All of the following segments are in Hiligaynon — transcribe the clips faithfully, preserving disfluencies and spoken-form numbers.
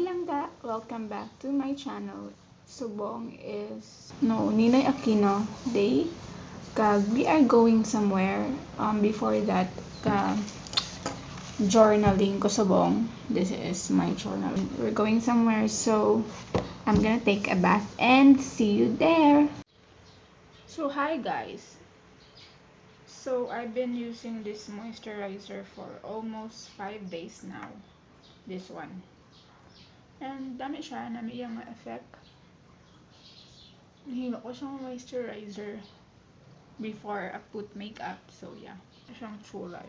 Langga, welcome back to my channel. Subong is, no, Ninoy Aquino Day. Kag we are going somewhere. Um, before that, ka journaling ko subong. This is my journal. We're going somewhere, so I'm gonna take a bath and see you there. So hi guys. So I've been using this moisturizer for almost five days now. This one. And dami siya, nami iya nga effect. Nahimo ko siyang moisturizer before I put makeup. So yeah, siyang chulay.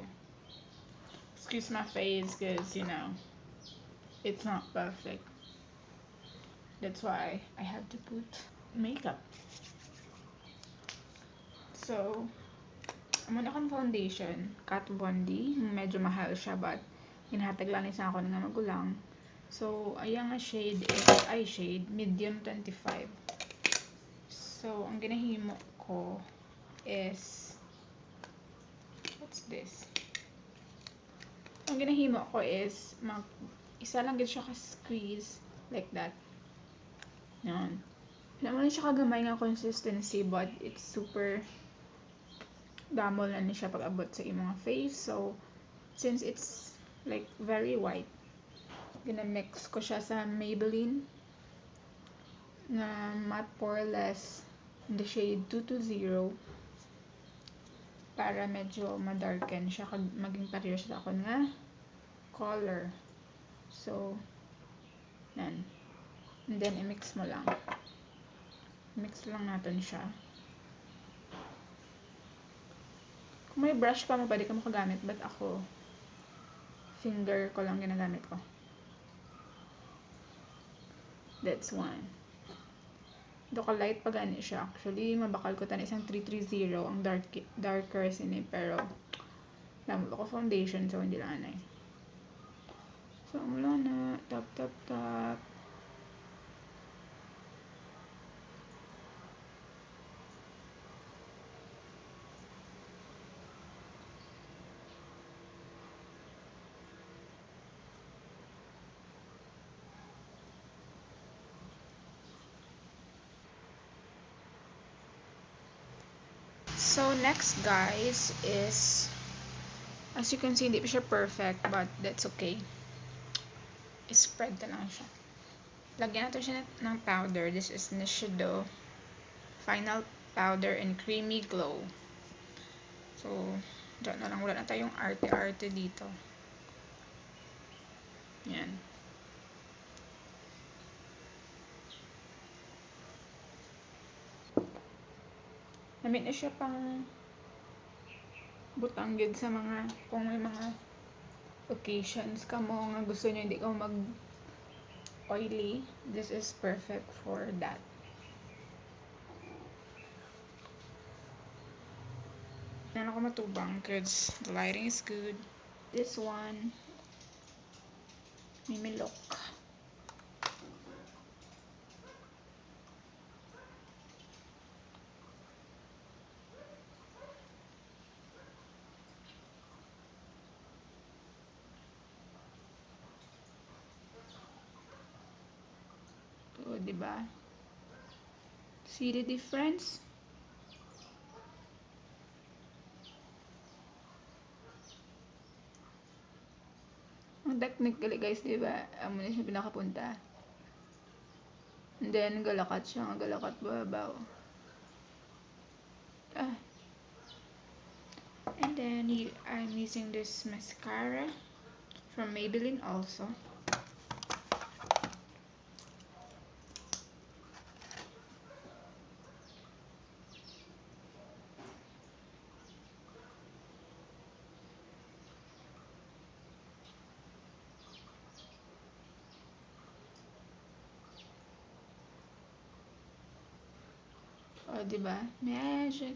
Excuse my face, cause you know, it's not perfect. That's why I have to put makeup. So, amo na akong foundation, Kat Von D. Medyo mahal siya, but ginhatag lang ni sa akon nga magulang. So, iya nga shade is, ay, shade, medium twenty-five. So, ang ginahimo ko is, what's this? Ang ginahimo ko is, mag, isa lang gid siya ka squeeze, like that. Yan. Wala man siya kagamay nga consistency, but it's super damo na ni siya pag-abot sa imong face. So, since it's, like, very white, ginamix ko siya sa Maybelline nga Matte Poreless in the shade two two zero para medyo madarken siya kag maging pareho siya sa akon nga color. So, yan. And then, i-mix mo lang. Mix lang natin siya. Kung may brush ka mo, pwede ka makagamit. But ako, finger ko lang ginagamit ko. That's one. Daw ka light pa gani siya. Actually, mabakal ko tani isang three three zero ang dark, darker sini. Pero, damo pa ko foundation, so hindi lang anay. So, amo lang na. Tap, tap, tap. So, next, guys, is, as you can see, hindi pa siya perfect, but that's okay. I-spread na lang siya. Lagyan natin siya ng powder. This is Shiseido Final Powder and Creamy Glow. So, dyan na lang. Wala na tayong arte-arte dito. Yan. Nami na siya pang butang gid sa mga, kung may mga occasions kamo nga gusto niyo hindi kamo mag oily, this is perfect for that. Ano ko matubang, cause the lighting is good. This one, Mimilok. O, di ba? See the difference? Ang technique gali, guys, di ba? Amo na siya pinakapunta. And then, galakat siya, nga galakat babaw. Ah. And then, y-, I'm using this mascara from Maybelline also. O, di ba? Magic.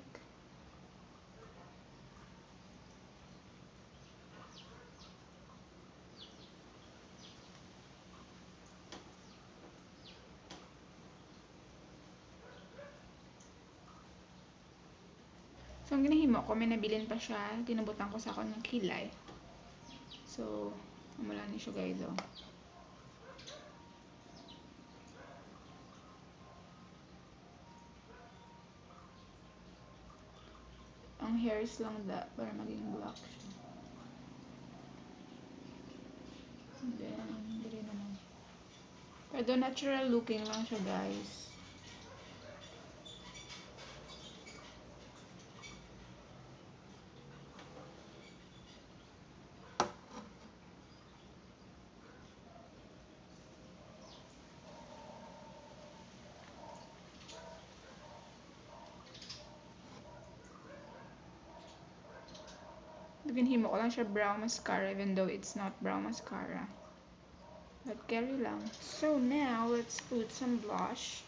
So, ang ginahimo ko, may nabilin pa siya, ginabutang ko sa akon nga kilay. So, amo lang ni siya, guys, oh. Hairs lang da, para maging black siya. And then, diri naman. Pero natural looking lang siya, guys. Ginhimo ko lang siya brow mascara, even though it's not brow mascara. But carry lang. So now, let's put some blush.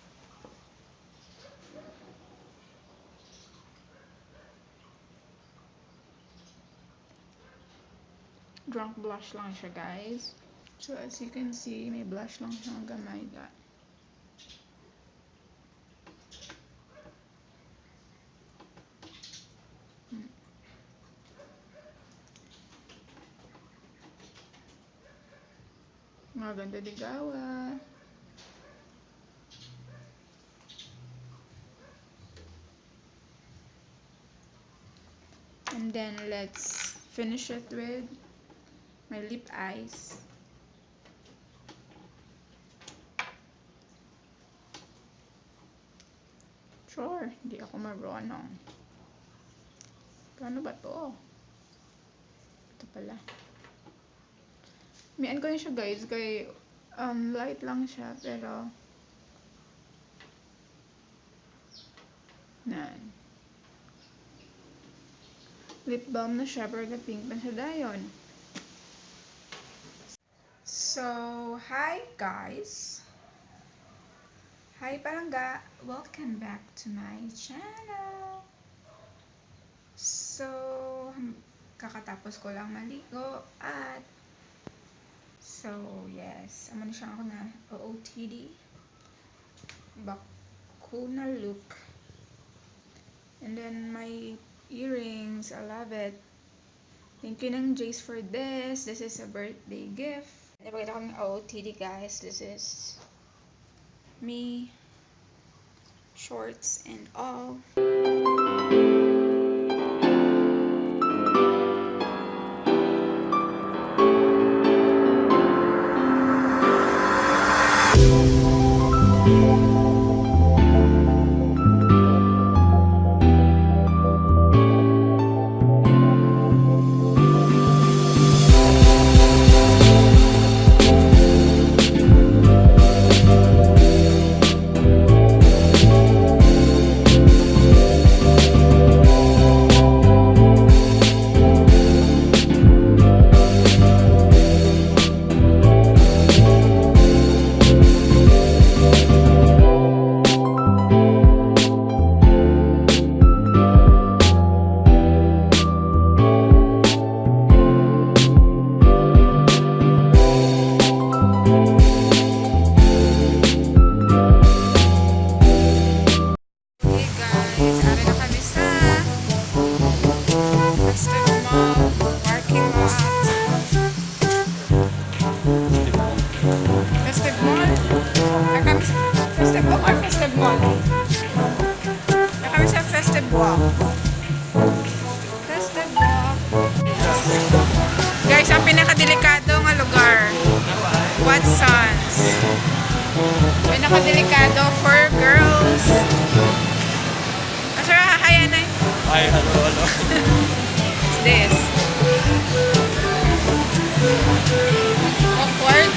Drunk blush lang siya, guys. So, as you can see, may blush lang siya nga gamay da. Hmm. Maganda ligawa. And then, let's finish it with my lip eyes. Sure, hindi ako marunong. Paano ba to? Ito pala. Mian ko na siya, guys, kay, um, light lang siya, pero nan. Lip balm na siya, pero ga-pink na siya dayon. So, hi guys! Hi Palangga! Welcome back to my channel! So, hmm, kakatapos ko lang maligo at so, yes, amo na siya ako na O O T D. Bakuna look. And then my earrings, I love it. Thank you, Nang Jace, for this. This is a birthday gift. Nabagay na kami O O T D, guys. This is me, shorts and all. Hey guys, ari na kami sa Festive Mall parking lot. Festive Mall? Ari kami sa Festive Mall or Festive Mall? Ari kami sa Festive Mall. Festive Mall. Guys, ang pinakadelikado nga lugar, Watsons. Pinakadelikado for girls. Asa ra, hi, anay? Hi, hello, hello. What's this? Awkward.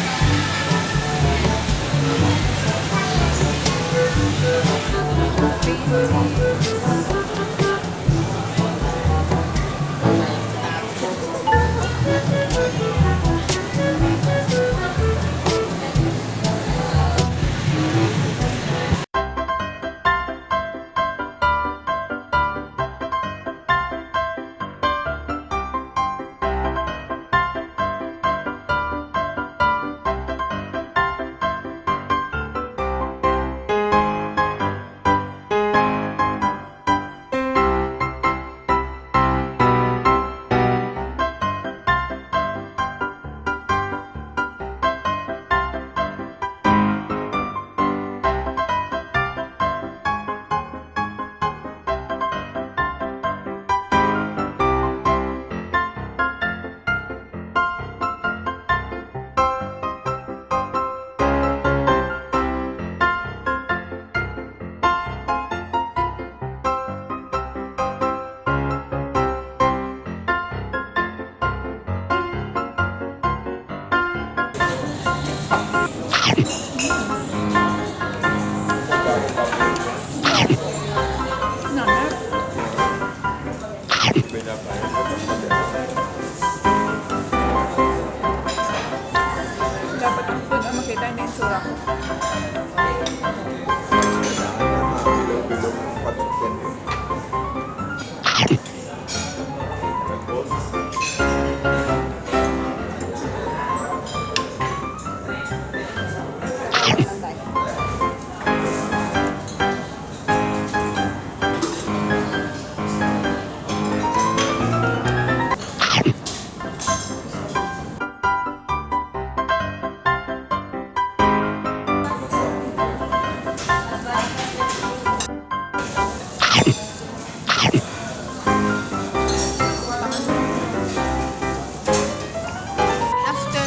After,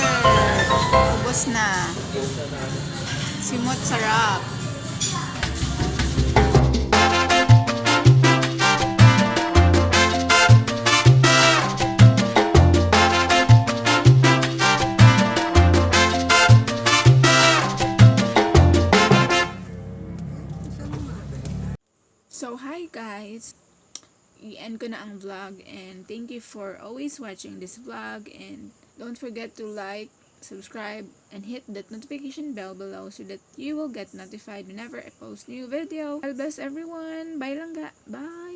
ubos na. Simot, sarap. So, hi guys! I-end ko na ang vlog, and thank you for always watching this vlog, and don't forget to like, subscribe, and hit that notification bell below so that you will get notified whenever I post new video. God bless everyone! Bye lang ga! Bye!